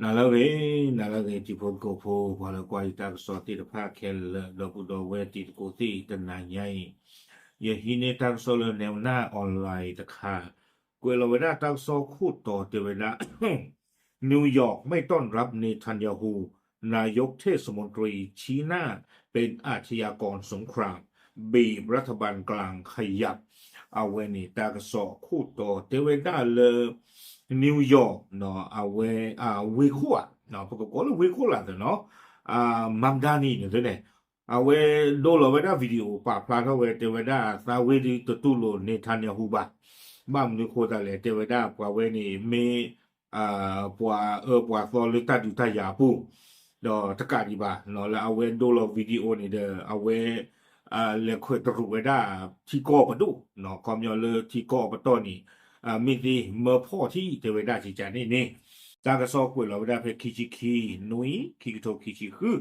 နၤလၢအဂ့ၤ, နၤလၢအဂ့ၤ တံၤဖိသကိးဖိ ပှၤလၢကွၢ်ယတၢ်ကစီၣ်သ့ၣ်တဖၣ်ခဲလၢာ် ဒီပုၢ်ဒီဝဲၢ်တံၤသကိးသ့ၣ် တနၤညါအံၤ ယဟံးန့ၢ်တၢ်ကစီၣ်လၢ နဲဝနၢ် online တခါ, ကွဲးလီၤဝဲဒၣ်တၢ်ကစီၣ်ခိၣ်တီတဲဝဲဒၣ် นิวยอร์กไม่ต้อนรับเนทันยาฮู นายกเทศมนตรีชี้หน้าเป็นอาชญากรสงคราม บีบรัฐบาลกลางขยับ အဝဲန့ၣ် တၢ်ကစီၣ်ခိၣ်တီတဲဝဲဒၣ်လၢ New York အဝဲ ဝ့ၢ်ခိၣ်ဧါ, ပကကိးလၢဝ့ၢ်ခိၣ်လၢသ့ၣ်နီၤ, Mamdani န့ၣ်သ့ၣ်န့ၣ်, အဝဲဒိလီၤဝဲဒၣ် video ပာ်ဖျါထီၣ်ဝဲ တဲဝဲဒၣ် သးဝ့ၢ်ဒုးတတူၢ်လိာ် Netanyahu ဘၣ်. ဘၣ်မနုၤဃိသတးလဲၣ် တဲဝဲဒၣ် ပှၤဝဲန့ၣ်မ့ၢ် ပှၤအၢပှၤသီလၢတၢ်ဒုးတၢ်ယၤအပူၤ, ဒီးတကးဒံးဘၣ် လၢအဝဲဒိလီၤ video န့ၣ်ဒီး အဝဲ လဲၤခွဲးတရူးဝဲဒၣ် ထံကီၢ်ပဒိၣ်, ခီပညီလၢထံကီၢ်အပတီၢ်န့ၣ် မ့ၢ်သ့မၢဖီၣ်ထံၣ် တဲဝဲဒၣ်ကကန့ၣ်န့ၣ်, တၢ်ကစီၣ်ကွဲးလီၤဝဲဒၣ်ဖဲခံဆံခံ နွံ ခံကထိခံဆံဃု,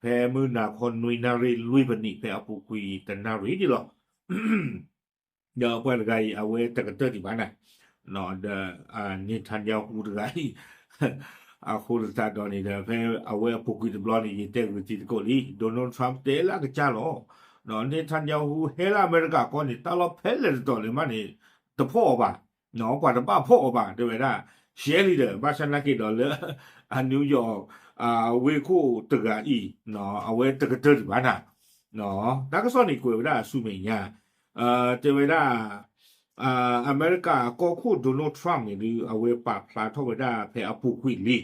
ဖဲမုၢ်နၤခီနွံနၣ်ရံၣ်လွံၢ်မံးနံး ဖဲအပူၤကွံာ်တနၣ်ရံၣ်ဒံးလီၤ. ဒီးပှၤတဂၤအံၤ အဝဲတကတၢၢ်ဒံးဘၣ်နၤ, ဒီး Netanyahu တဂၤအံၤ အဃိသတးဒီးန့ၣ်ဒီး ဖဲအဝဲအပူၤကွံာ်တဘျီန့ၣ် ယတဲဂုာ်တံၤသကိးလံ Donald Trump တဲလၢအကစၢ်လီၤ. Netanyahu ဟဲလၢအမဲရကၤကီၢ်န့ၣ် တၢ်လီၢ်ဖဲလဲၣ်တတီၤလဲၣ်မးန့ၣ် တဖီၣ်အီၤဘၣ်, ပှၤတဘၣ်ဖီၣ်အီၤဘၣ် တဲဝဲဒၣ်, ရှဲလံဒီး ဘၣ်ဆၣ်နာ်က့ၤဒီးလၢ အ New York ဝ့ၢ်ခိၣ်တဂၤအံၤ အဝဲတကတၢၢ်ဒံးဘၣ်နၤ, တၢ်ကစီၣ်န့ၣ်ကွဲးဝဲဒၣ်ဆူမဲာ်ညါ တဲဝဲဒၣ် အမဲရကၤအကီၢ်ခိၣ် Donald Trump န့ၣ်ဒုး အဝဲပာ်ဖျါထီၣ်ဝဲဒၣ်ဖဲအပူၤကွံာ်လံ,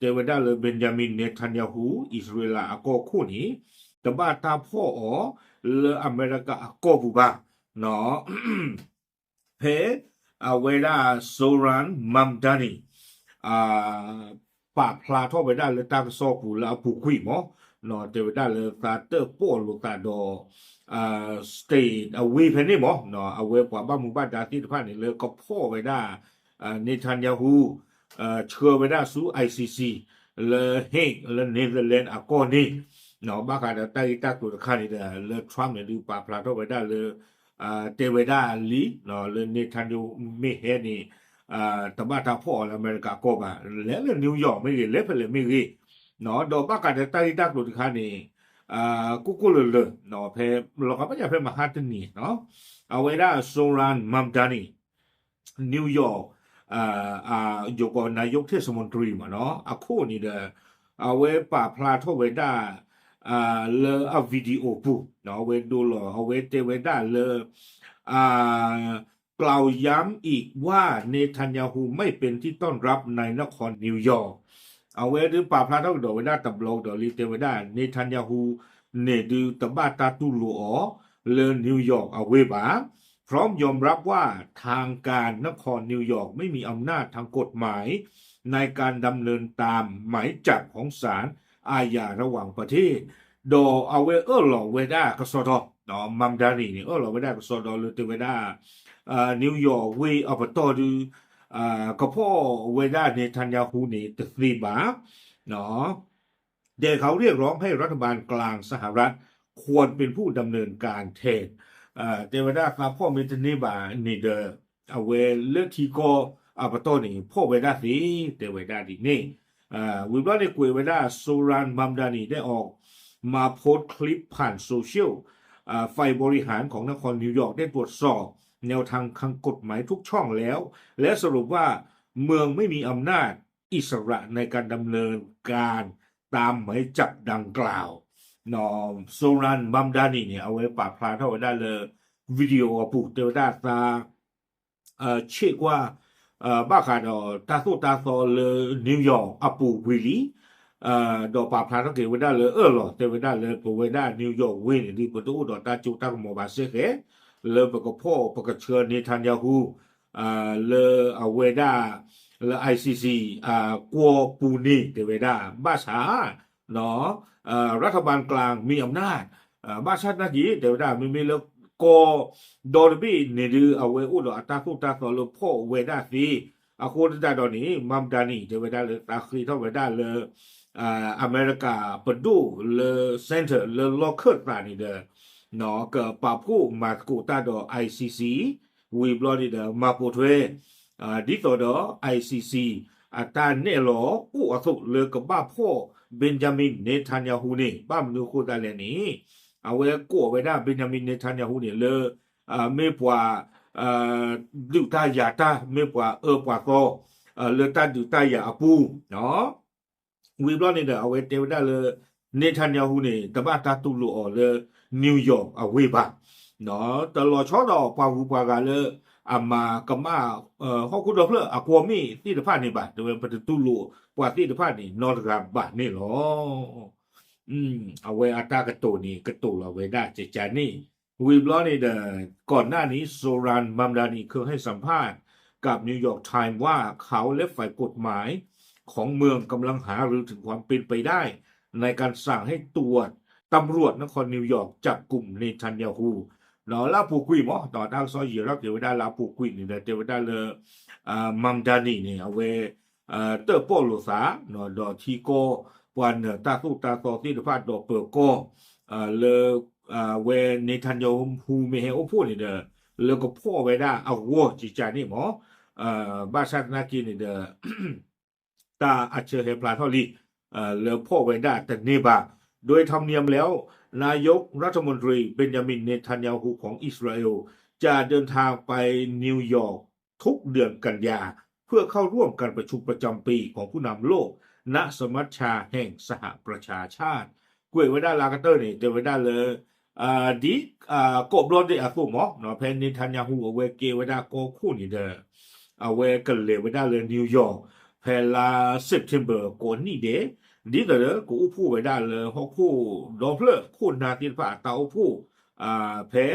တဲဝဲဒၣ်လၢ Benjamin Netanyahu အံၣ်စရ့လးအကီၢ်ခိၣ်န့ၣ် တဘၣ်တၢ်ဖီၣ်အီၤလၢအမဲရကၤအကီၢ်ပူၤဘၣ်. ဖဲအဝဲဒၣ် Zohran Mamdani ပာ်ဖျါထီၣ်ဝဲဒၣ်လၢတၢ်ကစီၣ်ပူၤလၢအပူၤကွံာ်မး, တဲဝဲဒၣ်လၢသးတၢၣ်ပီၣ်လိာ်သးဒီး state အဝ့ၢ်ဖဲန့ၣ်မး, အဝဲပှၤဘၣ်မူဘၣ်ဒါသ့ၣ်တဖၣ်န့ၣ် လၢကဖီၣ်ဝဲဒၣ် Netanyahu ဆှၢဝဲဒၣ်ဆူ I C C လၢ Hague လၢ Netherlands အကီၢ်န့ၣ်, ဘၣ်ဃးဒီးတၢ်ဂ့ၢ်တၢ်ကျိၤတခါန့ၣ်ဒီး လၢ Trump န့ၣ်ဒုးပာ်ဖျါထီၣ်ဝဲဒၣ်လၢ တဲဝဲဒၣ်လံ လၢ Netanyahu မ့ၢ်ဟဲန့ၣ် တဘၣ်တၢ်ဖီၣ်အီၤလၢအမဲရကၤကီၢ်ဘၣ်, လဲၤလၢ New York မ့ၢ်ဂ့ၤ လဲၤဖဲလဲၣ်မ့ၢ်ဂ့ၤ, ဒီးဘၣ်ဃးဒီးတၢ်ဂ့ၢ်တၢ်ကျိၤတခါန့ၣ် ကိၣ်ကိၣ်လၢၤလၢၤ ဖဲလီၤကီၢ်ပညၣ်ဖဲမဟါတနံၤ အဝဲဒၣ် Zohran Mamdani New York ယိၤကီး นายกเทศมนตรี မးနီၤ အခိၣ်န့ၣ်ဒီး အဝဲပာ်ဖျါထီၣ်ဝဲဒၣ် လၢအ video ပူၤ အဝဲဒိလီၤ အဝဲတဲဝဲဒၣ်လၢ กล่าวย้ำอีกว่า เนทันยาฮู ไม่เป็นที่ต้อนรับในนครนิวยอร์ก အဝဲဒုးပာ်ဖျါထီၣ်ကဒီးဝဲဒၣ်တဘျီကဒီးလံ တဲဝဲဒၣ် Netanyahu န့ၣ်ဒုးတဘၣ်တၢ်တူၢ်လိာ်အီၤ လၢ New York အဝ့ၢ်ဘၣ် พร้อมยอมรับว่า ทางการนครนิวยอร์กไม่มีอำนาจทางกฎหมายในการดำเนินตามหมายจับของศาลอาญาระหว่างประเทศ ဒီးအဝဲအၢၣ်လီၤဝဲဒၣ်ကစီဒီ Mamdani န့ၣ် အၢၣ်လီၤဝဲဒၣ်ကစီဒီလၢတဲဝဲဒၣ် New York ဝ့ၢ်အပတီၢ်ဒုး ကဖီၣ်ဝဲဒၣ် Netanyahu န့ၣ် တသ့ဘၣ် แต่เขาเรียกร้องให้รัฐบาลกลางสหรัฐควรเป็นผู้ดำเนินการแทน တဲဝဲဒၣ်သးဖီၣ်မ့ၢ်တန့ၢ်ဘၣ်န့ၣ်ဒီး အဝဲလၢထံကီၢ်အပတီၢ်န့ၣ် ဖီၣ်ဝဲဒၣ်သ့ တဲဝဲဒၣ်ဒ်န့ၣ် ဝံၤဘျီန့ၣ်ကွဲးဝဲဒၣ် Zohran Mamdani ได้ออกมาโพสต์คลิปผ่านโซเชียล ฝ่ายบริหารของนครนิวยอร์กได้ตรวจสอบแนวทางทางกฎหมายทุกช่องแล้ว และสรุปว่าเมืองไม่มีอำนาจอิสระในการดำเนินการตามหมายจับดังกล่าว Zohran Mamdani န့ၣ် အဝဲပာ်ဖျါထီၣ်ဝဲဒၣ်လၢ video အပူၤ တဲဝဲဒၣ်သး ဆ့ၣ်ကွၢ် ဘၣ်ဃးဒီးတၢ်သိၣ်တၢ်သီလၢ New York အပူၤဝံၤလံ ဒီးပာ်ဖျါထီၣ်က့ၤဝဲဒၣ်လၢအၢၣ်လီၤ တဲဝဲဒၣ်လၢပဝဲဒၣ် New York ဝ့ၢ်န့ၣ်ဒုး ပတအိၣ်ဒီးတၢ်စိတၢ်ကမီၤဘၣ်စ့ၢ်ကီး လၢပကဖီၣ်ပကဆှၢ Netanyahu လၢအဝဲဒၣ် လၢ I C C ကွီၢ်ပူၤန့ၣ် တဲဝဲဒၣ် ဘၣ်ဆၣ် รัฐบาลกลางมีอำนาจ ဘၣ်ဆၣ်သနာ်က့ တဲဝဲဒၣ် မ့မ့ၢ်လၢကီၢ်ဒီတဘ့ၣ်န့ၣ်ဒုး အဝဲအိၣ်ဒီးအတၢ်သိၣ်တၢ်သီလၢဖီၣ်ဝဲဒၣ်သ့ အဃိသတးဒီးန့ၣ် Mamdani တဲဝဲဒၣ်လၢသးဃ့ထီၣ်ဝဲဒၣ်လၢ အမဲရကၤပဒိၣ်လၢ center လၢလီၢ်ခၢၣ်သးန့ၣ်ဒီး ကပာ်ဖှိၣ်မၤသကိးတၢ်ဒီး I C C ဝံၤဘျီန့ၣ်ဒီး မၤပိာ်ထွဲ ဒ်သိးဒီး I C C အတၢ်နဲၣ်လီၤအိၣ်အသိးလၢကဘၣ်ဖီၣ် Benjamin Netanyahu န့ၣ် ဘၣ်မနုၤအဃိသတးလဲၣ်န့ၣ် အဝဲကိးဝဲဒၣ် Benjamin Netanyahu န့ၣ်လၢ မ့ၢ်ပှၤ ဒုးတၢ်ယၤတၢ် မ့ၢ်ပှၤအၢပှၤသီ လၢတၢ်ဒုးတၢ်ယၤအပူၤ ဝံၤဘျီန့ၣ်ဒီး အဝဲတဲဝဲဒၣ်လၢ Netanyahu န့ၣ် တဘၣ်တၢ်တူၢ်လိာ်အီၤလၢ New York အဝ့ၢ်ဘၣ်, တလီၤဆီဒီးပှၤဂုၤပှၤဂၤလၢ အမၤကမၣ် ဟီၣ်ခိၣ်ဒီဖျၢၣ်အကွီၢ်မ့ၢ်သ့ၣ်တဖၣ်န့ၣ်ဘၣ်, တဲဝဲပတတူၢ်လိာ်ပှၤသ့ၣ်တဖၣ်န့ၣ် နီတဂၤဘၣ်န့ၣ်လီၤ. အဝဲအတၢ်ကတိၤန့ၣ် ကတိၤလီၤဝဲဒၣ်ကကန့ၣ်, ဝံၤဘျီန့ၣ်ဒီး ก่อนหน้านี้ Zohran Mamdani เคยให้สัมภาษณ์กับ New York Times ว่าเขาและฝ่ายกฎหมายของเมืองกำลังหารือถึงความเป็นไปได้ในการสั่งให้ตรวจ ตำรวจนครนิวยอร์กจับกลุ่มเนทันยาฮู လၢအပူၤကွံာ်မး ဒီးတၢ်ကစီၣ်ယဲၤထီၣ်က့ၤဝဲဒၣ်လၢအပူၤကွံာ်န့ၣ်ဒီး တဲဝဲဒၣ်လၢ Mamdani န့ၣ် အဝဲ တၢၣ်ပီၣ်လိာ်သး ဒီးထံကီၢ်ပှၤနၢၤတၢ်သိၣ်တၢ်သီသ့ၣ်တဖၣ်ဒီးပၢၤကီၢ် လၢ အဝဲ Netanyahu မ့ၢ်ဟဲအိၣ်ဖှိၣ်န့ၣ်ဒီး လၢကဖီၣ်ဝဲဒၣ်အဂီၢ်ကကန့ၣ်မး ဘၣ်ဆၣ်သနာ်က့န့ၣ်ဒီး တၢ်အဆၢဟဲဖျါထီၣ်လံ လၢဖီၣ်ဝဲဒၣ်တန့ၢ်ဘၣ်. โดยธรรมเนียมแล้ว นายกรัฐมนตรี เบนจามิน เนทันยาฮู ของอิสราเอล จะเดินทางไปนิวยอร์กทุกเดือนกันยา เพื่อเข้าร่วมการประชุมประจำปีของผู้นำโลก ณ สมัชชาแห่งสหประชาชาติ ကွဲးဝဲဒၣ်လၢအကတၢၢ်န့ၣ် တဲဝဲဒၣ်လၢ ဒ် ကိးဘျီဒဲးအသိးမး ဖဲ Netanyahu အဝဲကဲဝဲဒၣ်ကီၢ်ခိၣ်န့ၣ်ဒီး အဝဲကလဲၤဝဲဒၣ်လၢ New York ဖဲလါ September ကိးနံၣ်ဒဲး ဒ်သိးဒီးကအိၣ်ဖှိၣ်ဝဲဒၣ်လၢဟီၣ်ခိၣ်ဒီဖျၢၣ်ခိၣ်နၢ်သ့ၣ်တဖၣ်အတၢ်အိၣ်ဖှိၣ် ဖဲ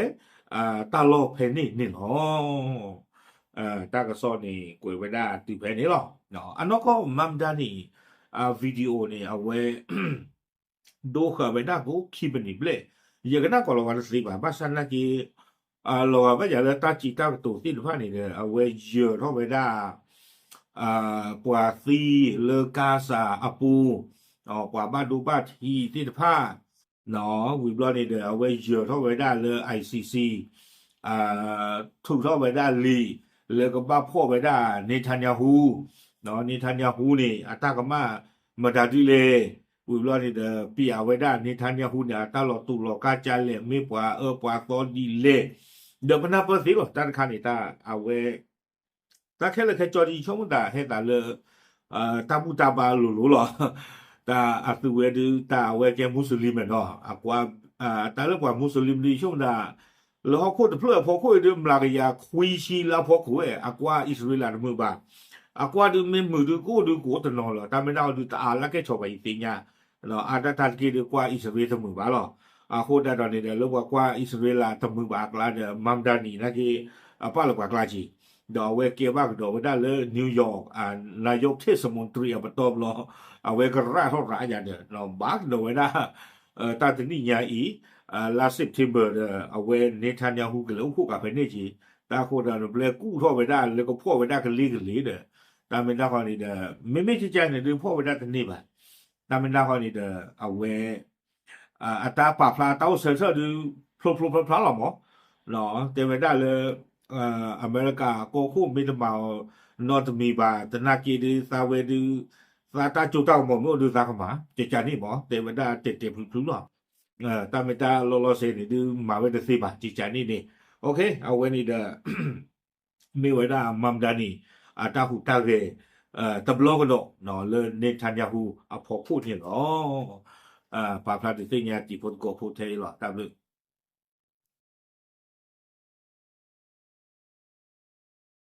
တၢ်လီၢ်ဖဲန့ၣ်န့ၣ်လီၤ. တၢ်ကစီၣ်န့ၣ် ကွဲးဝဲဒၣ်တုၤဖဲန့ၣ်လီၤ. အနီၢ်ကီၢ် Mamdani န့ၣ် video န့ၣ် အဝဲ ဒိဃာ်ဝဲဒၣ်ကိးခံမံးနံးဘျဲၣ်, ယကနၣ်ကီးလီၤဂာ်တသ့ဘၣ်, ဘၣ်ဆၣ်သနာ်က့ လီၤဂာ်ဘၣ်ယၤလၢတၢ်စံးတၢ်ကတိၤသ့ၣ်တဖၣ်န့ၣ်ဒီး အဝဲယၢၤထီၣ်ဝဲဒၣ် ပှၤသံလၢကါစၢ်အပူၤ, ပှၤဘၣ်ဒိဘၣ်ထံးသ့ၣ်တဖၣ် ဝံၤဘျီန့ၣ်ဒီး အဝဲယၢၤထီၣ်ဝဲဒၣ်လၢ ICC ထုးထီၣ်ဝဲဒၣ်လံာ် လၢကဘၣ်ဖီၣ်ဝဲဒၣ် Netanyahu, Netanyahu န့ၣ် အတၢ်ကမၣ်မတၤဒ်လဲၣ်, ဝံၤဘျီန့ၣ်ဒီး ပျးဝဲဒၣ် Netanyahu န့ၣ် အတၢ်လီၤတူာ်လီၤကာ်ကလဲၣ် မ့ၢ်ပှၤအၢပှၤသီဒ်လဲၣ်, ဒီးပနၢ်ပၢၢ်သ့လီၤ တၢ်တခါန့ၣ် တၢ်အဝဲ တၢ်ခဲလၢာ်ခဲဆ့ဒ်ဆိကမိၣ်သးဟဲသးလၢ တၢ်ဘူၣ်တၢ်ဘါလိၤလိၤလီၤ. တၢ်အသုဝဲဒုး တၢ်အဝဲကဲမူစလံမ့ၢ်နီၤ, အကွၢ် တၢ်လၢပှၤမူစလံဒ်ဆိကမိၣ်သး လၢဟီၣ်ခိၣ်တဖျၢၣ်အဖီခိၣ်အံၤဒုး မျးကယၤခွံဆံလၢအဖီခိၣ်ဝဲ အကွၢ်အံၣ်စရ့လးတမုာ်ဘၣ်. အကွၢ်ဒုးမ့ၢ်မုာ်ဒုးကအိၣ်ဒုးကအိၣ်တနီၤလီၤ. တၢ်မ့ၢ်ဒၣ်အီၤဒုးတအါလၢကဲၣ်ဆိးဘၣ်အံၤသ့ၣ်ညါ အါတၢ်တၢ်တက့ၢ်ဒုးကွၢ်အံၣ်စရ့လးတမုာ်ဘၣ်လီၤ. အဃိသတးဒီးန့ၣ်ဒီး လၢပှၤကွၢ်အံၣ်စရ့လးတမုာ်ဘၣ်အကျါဒီး Mamdani နာ်က့ အပာ်လၢပှၤကျါက့ၤ, ဒီးအဝဲကဲဘၣ်ကဒီးဝဲဒၣ်လၢ New York နာယိးထ့ၣ်စမူတြံအပတီၢ်ဘျီ, အဝဲကရၣ်ထီၣ်ရၣ်ယၤဒီး ဘၣ်ကဒီးဝဲဒၣ် တၢ်တနံၣ်ညါအံၤ လါ September ဒီး အဝဲ Netanyahu ကလဲၤအိၣ်ဖှိၣ်ကးဖဲန့ၣ်က့ၤ, တၢ်ဃိဒီးနပျဲကူၣ်ထီၣ်ဝဲဒၣ်လၢကဖီၣ်ဝဲဒၣ်ကလ့ကလ့ဒီး တၢ်မ့ၢ်တၢ်ဃီန့ၣ်ဒီး မ့မ့ၢ်ကကန့ၣ်ဒုးဖီၣ်ဝဲဒၣ်တန့ၢ်ဘၣ်. တၢ်မ့ၢ်တၢ်ဃီန့ၣ်ဒီး အဝဲ အတၢ်ပာ်ဖျါတၢ်အိၣ်ဆၢထၢၣ်ဒုး ဖျိဖျိဖျါဖျါလီၤမး, တဲဝဲဒၣ်လၢ အမဲရကၤကီၢ်ခိၣ်မ့ၢ်တမၤအီၤနီတမံၤဘၣ် သနာ်က့ဒုးသးဝဲဒုး သးတၢ်စိတၢ်ကမီၤမ့ၢ်အိၣ်ဒုးသးကမၤ ကကန့ၣ်မး တဲဝဲဒၣ်တဲာ်တဲာ်ဖျုးဖျုးလီၤ. တၢ်မ့ၢ်တၢ်လီၢ်လီၢ်ဆဲးန့ၣ်ဒုးမၤဝဲတသ့ဘၣ် ကကန့ၣ်န့ၣ်, အဝဲန့ၣ်ဒီး မ့ၢ်ဝဲဒၣ် Mamdani အတၢ်ဟူးတၢ်ဂဲၤ တဘျီကဒီးလၢ Netanyahu အဖီခိၣ်န့ၣ်လီၤ. ပာ်ဖျါဒုးသ့ၣ်ညါတံၤဖိသကိးဖိထဲအံၤလီၤ. တၢ်ဘျုး